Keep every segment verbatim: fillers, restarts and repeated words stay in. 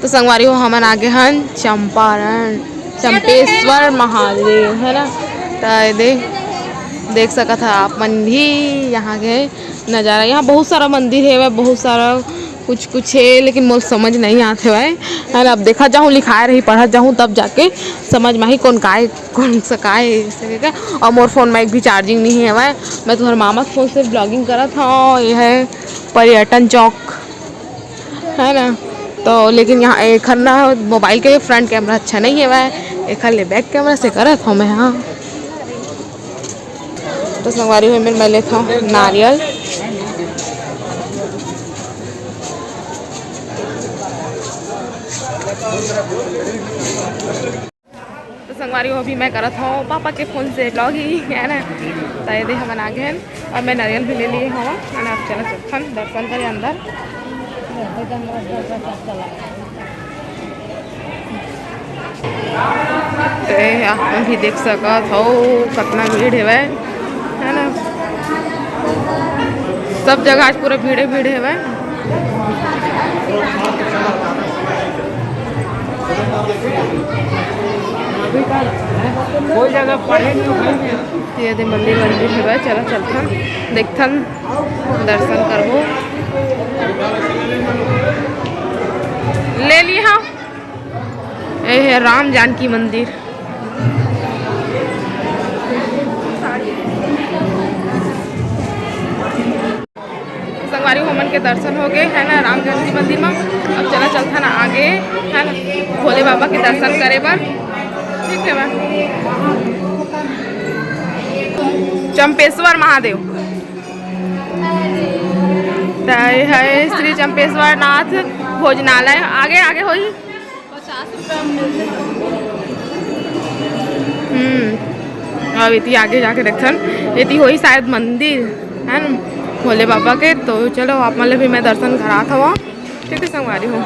तो संगवारी हो, हमन आगे हन चंपारण, चंपेश्वर महादेव, है ना। तो ये दे, देख सकत ह आप मन भी यहाँ के नज़ारा। यहाँ बहुत सारा मंदिर हेवय, बहुत सारा कुछ कुछ हे, लेकिन मोर समझ नहीं आत हेवय, है ना। अब देखा जाहूँ, लिखाए रही, पढ़त जाहूँ, तब जाके समझ में आही कौन काय, कौन सा काय हे, ऐसे करके। और मोर फोन में एक भी चार्जिंग नहीं हेवय, मैं तुम्हारे मामा के फोन से ब्लॉगिंग करत हूँ। ये है पर्यटन चौक, है ना। तो लेकिन यहाँ एखर ना मोबाइल के फ्रंट कैमरा अच्छा नहीं हेवय, एखर ले बैक कैमरा से करत हूँ मैं। हाँ, तो संगवारी हो, मैं लेत हूँ नारियल। तो संगवारी हो, अभी मैं करत हूँ पापा के फोन से ब्लॉगिंग, है ना। तो ये दे हमन आगे हन और मैं नारियल भी ले लिए हूँ, है ना। अब चला चलथन दर्शन करे अंदर। तो ये आप मन भी देख सकत हो कतना भीड़ हेवय, है ना। सब जगह आज पूरा भीड़े भीड़ हेवय। कोई जगह पढ़े नहीं हो भाई। ये दे मंदिर वंदिर हेवय, चला चलथन, देखथन, दर्शन करबो। ले लिए हाँ। ए हे राम जानकी मंदिर। संगवारी हो, हमन के दर्शन हो गए, है ना, राम जानकी मंदिर में। अब चला चलथन आगे, है ना, भोले बाबा के दर्शन करे बर। ठीक है बा। चंपेश्वर महादेव। त ये है श्री चंपेश्वर नाथ भोजनालय। आगे, आगे होई। हम्म, अब इति आगे जाके देखथन, इति होई शायद मंदिर, है ना, भोले बाबा के। तो चलो, आप मन ले भी मैं दर्शन करात हवं, ठीक है संगवारी हो।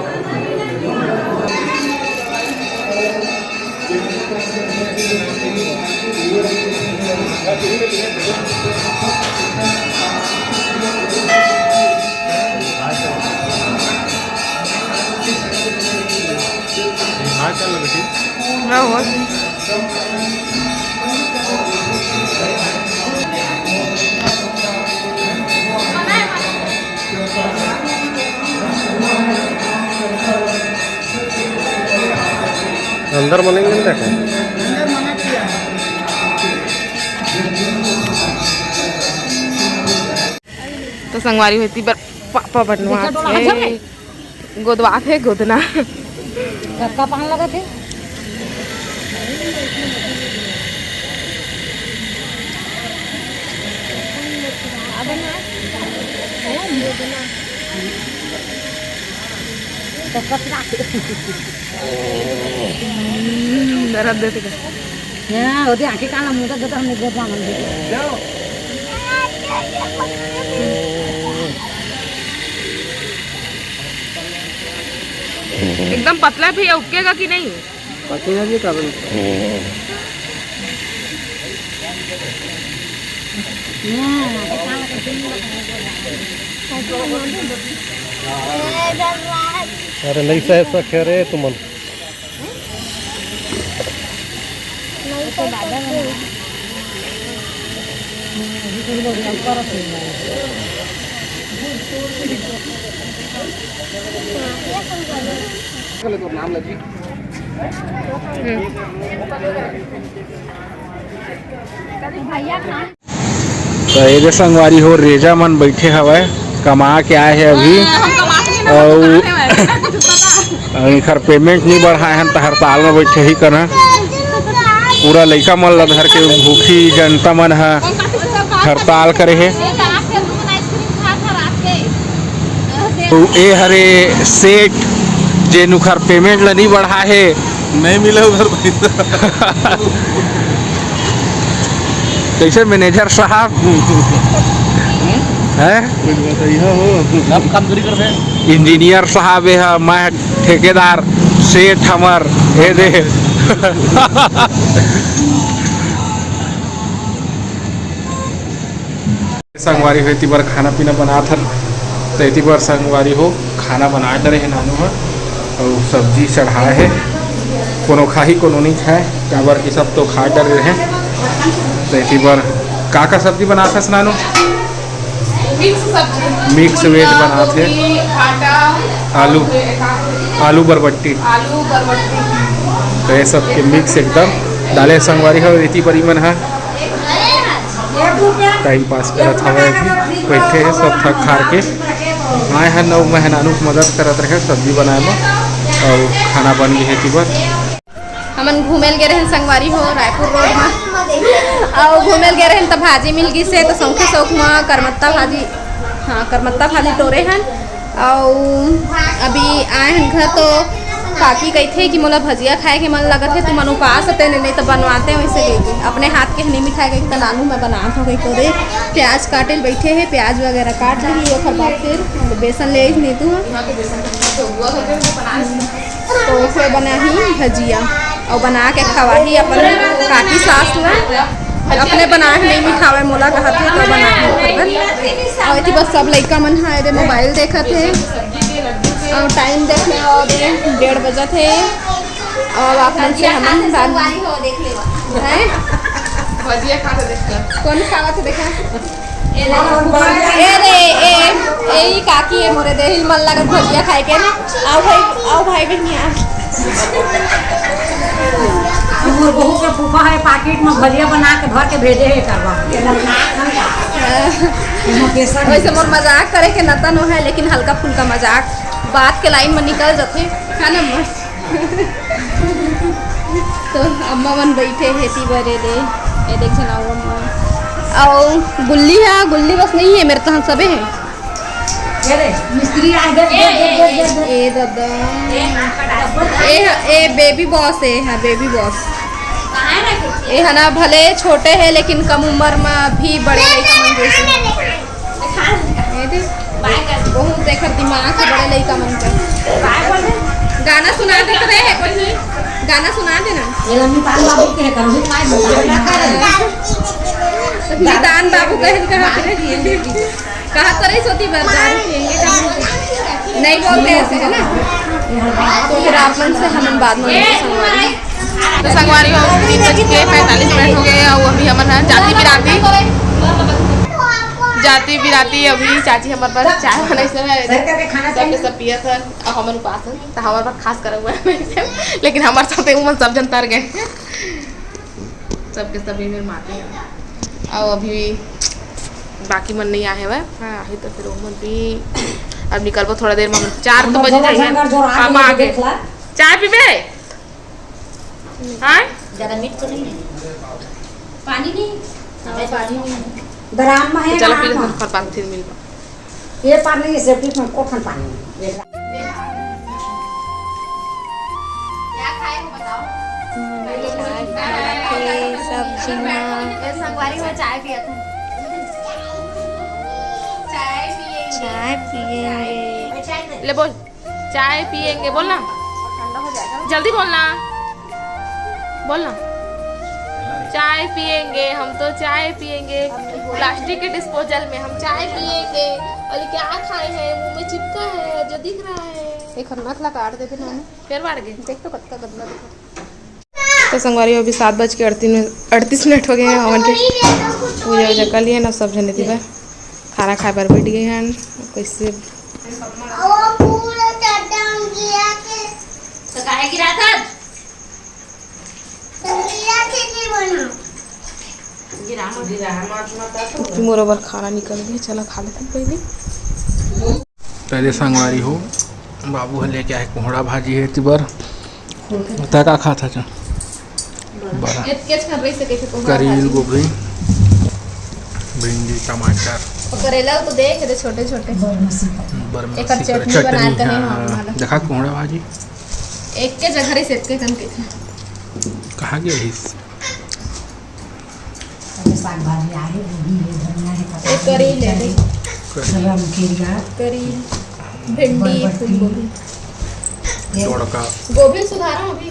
हाँ, चल बेटी। हाँ, हो। अंदर मना नहीं रखा। तो संगवारी हो, एती बर पापा बनवात हे, गोदवात हे गोदना। कतका पान लगत हे? तो कतरा। हम्म, दर्द देथे का? हाँ, ओदे आँखी काला मुंह का तो हमने गोदवा मन दे। एकदम पतला भी है, उपकेगा कि नहीं? पतला भी काबन। अरे नहीं सह सके रे तुमन। तो ये दे संगवारी हो, रेजा मन बैठे हवय, कमा के आए हे अभी, अउ एखर पेमेंट नहीं बढ़ाए हन, त हड़ताल में बैठे ही करन। पूरा लइका मन ला धर के भूखी जनता मन ह हड़ताल करे हे। तो ए हरे सेठ, जेन उखर पेमेंट ला नहीं बढ़ा हे। नहीं मिले उधर पैसा। कैसे मैनेजर साहब? हैं? कुछ बताइए हो। सब काम चोरी करते हैं। इंजीनियर साहब, ये ह, मैं ठेकेदार, सेठ हमर, ये दे। संगवारी हो, एती बर खाना पीना बनात हन। तो एती बर संगवारी हो, खाना बनाए डरे हे नानू ह। अउ सब्जी चढ़ाए हे, कोनो खाही कोनो नइ खाए, काबर कि सब तो खा डरे हे। तो एती बर का का सब्जी बनाथस नानू? मिक्स सब्जी। मिक्स वेज बनात हे। गोभी, भाटा, आलू, आलू बरबट्टी। आलू बरबट्टी। तो ये सब के मिक्स एकदम डाले संगवारी हो। एती बर इमन ह टाइम पास करत हवय, अभी बैठे हे सब थक हार के। आए हन अउ मैं ह नानू के मदद करत रहे सब्जी बनाए म, अउ खाना बन गे हे एती बर। हमन घूमे ल गे रहेन संगवारी हो रायपुर रोड म, अउ घूमे ल गे रहेन त भाजी मिल गिस हे, त सौंखे सौख म करमत्ता भाजी, हाँ, करमत्ता भाजी टोरे हन। अउ अभी आए हन घर, तो काकी कहिथे कि मोला भजिया खाए के मन लगत हे, तुमन उपास हते ने, नहीं तो बनवाते वैसे कहिके। अपने हाथ के हनी मिठाई कहिके त नानू मैं बनात हूँ कहिके। प्याज काटे ल बैठे हे, प्याज वगैरह काट लेही, ओकर बाद फिर बेसन ले आइस नीतू ह। तो ओकरे बनाही भजिया अउ बना के खवाही अपन काकी सास ला। अपने बना के नहीं मिठावे मोला कहत हे, तो बना के ओकर बर। अउ एती बस सब लइका मन ह एदे मोबाइल देखत हे अउ टाइम देख ले, अउ दे डेढ़ बजत हे। अउ आप मन से हमन बात हैं? भजिया खा के देख ले। कौन खावत हे देखा? ए रे, ए, ए, ई काकी ए मोरे देहिल मन लगत भजिया खाए के ना। आओ भाई, आओ भाई बहनिया। मोर बहू के फूफा है, पाकिट में भजिया बना के भर के भेजे हे करवा। वैसे मोर मजाक करे के नतन है, लेकिन हल्का फुल्का मजाक बात के लाइन में निकल जाथे, है ना अम्मा? तो अम्मा मन बैठे हे ती बरे दे, ये देख झन अउ अम्मा। अउ गुल्ली है, गुल्ली बस नहीं है, मेरे तहन सबे है। ए रे, मिस्त्री आ गए, ए, ए, ए, ए, ए, ए, ए, दादा। ए, ए, बेबी बॉस है, हाँ, बेबी बॉस। ए, है ना, भले छोटे है, लेकिन कम उम्र में भी बड़े लइका मन जैसे। ए दे, बहुत देखत दिमाग है बड़े लइका मन का। गाना सुना देत रहे है कोई, गाना सुना देना। ये लम्बी तान बाबू के है, करो भी काय बता। निदान बाबू कहे कहा करे। कहा तो रही सोती बात दारू पियेंगे, कहा नहीं बोलते ऐसे, है ना? तो फिर आप मन से हम बाद में मिलते संगवारी। तो संगवारी हो, तीन बज के पैंतालीस मिनट हो गए और अभी हमन ह जाती बिराती, जाती बिराती अभी चाची हमर बर चाय बनाइस है, सबके सब पियत हन और हमन उपास हन, तो हमर बर खास करे हुए हैं, लेकिन हमर साथे उमन सब जन तर गए। सबके सब ये मेर माते हैं। अउ अभी बाकी मन नहीं आए हवय। हाँ, आही तो फिर ओमन भी अब निकलबो थोड़ा देर में। चार तो बजे जाइए। पापा आ गए। चाय पीबे? हाँ? ज्यादा मीठ तो नहीं है। पानी नहीं? हाँ, पानी नहीं। दराम में है, चलो फिर बात फिर मिलबो। ये पानी, ये सेपरेट में कोठन पानी। क्या खाए हो बताओ? चाय पिए, सब्जी में। ये संगवारी हो चाय पिया था। चाय पिएंगे। चाय पिएंगे। ले बोल, चाय पिएंगे, बोलना। ठंडा हो जाएगा। जल्दी बोलना। बोल ना। चाय पिएंगे, हम तो चाय पिएंगे, प्लास्टिक के डिस्पोजल में हम चाय पिएंगे। और ये क्या खाए हैं, मुंह में चिपका है जो दिख रहा है। एक हर नथ ला काट देते ना। फिर बाढ़ गए। देख तो कत्ता गंदा दिखा। तो संगवारी हो, अभी सात बज के अड़तीस मिनट, अड़तीस मिनट हो गए हैं। हमन के पूजा वूजा कर लिए ना, सब जने दिखा। खाना खाए बर बैठ गए हैं। कैसे तो काहे गिरा था? गिरा मत। गिरा मत, मत, मत। मोर बर खाना निकल गए, चला खा लेते पहले। पहले संगवारी हो, बाबू ह लेके आए कोहड़ा भाजी है तिबर। तै का खात हस? बड़ा। करेल, गोभी, भिंडी, टमाटर। करेला तो देख दे छोटे छोटे। बरमसी एकर करे, चटनी बना चटनी, के हाँ, हाँ। देखा कोहड़ा भाजी। एक के जगह रे सेतके कन के। कहाँ गए हिस? अरे साग भाजी आहे, गोभी है, धनिया है, पत्ता ए, करेल है, ले। करेल। रमकेरिया। करेल, भिंडी, बरबट्टी। फूलगोभी। ये जोड़का। गोभी सुधारा अभी।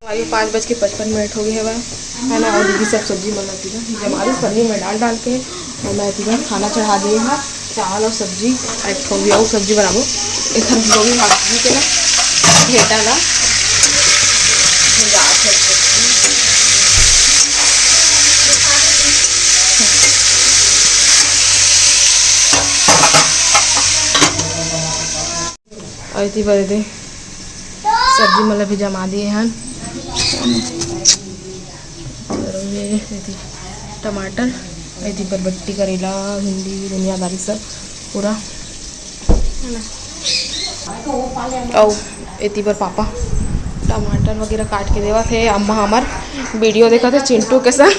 अभी पाँच बज के पचपन मिनट हो गए हवा, है ना। और दीदी सब सब्जी मन ला जमा दीस पन्नी में डाल डाल के, और मैं दीदी खाना चढ़ा दिए हूँ, चावल और सब्जी, एक ठो भी और सब्जी बनाबो। एक ठो गोभी भाजी के ना, हेटा ला अउ एती बर दे सब्जी मन ला भी जमा दिए हन। अउ ये एती टमाटर, एती बरबट्टी, करेला, भिंडी, दुनियादारी सब पूरा। अउ एती बर पापा टमाटर वगैरह काट के देवत हे। अम्मा हमर वीडियो देखत हे चिंटू के संग।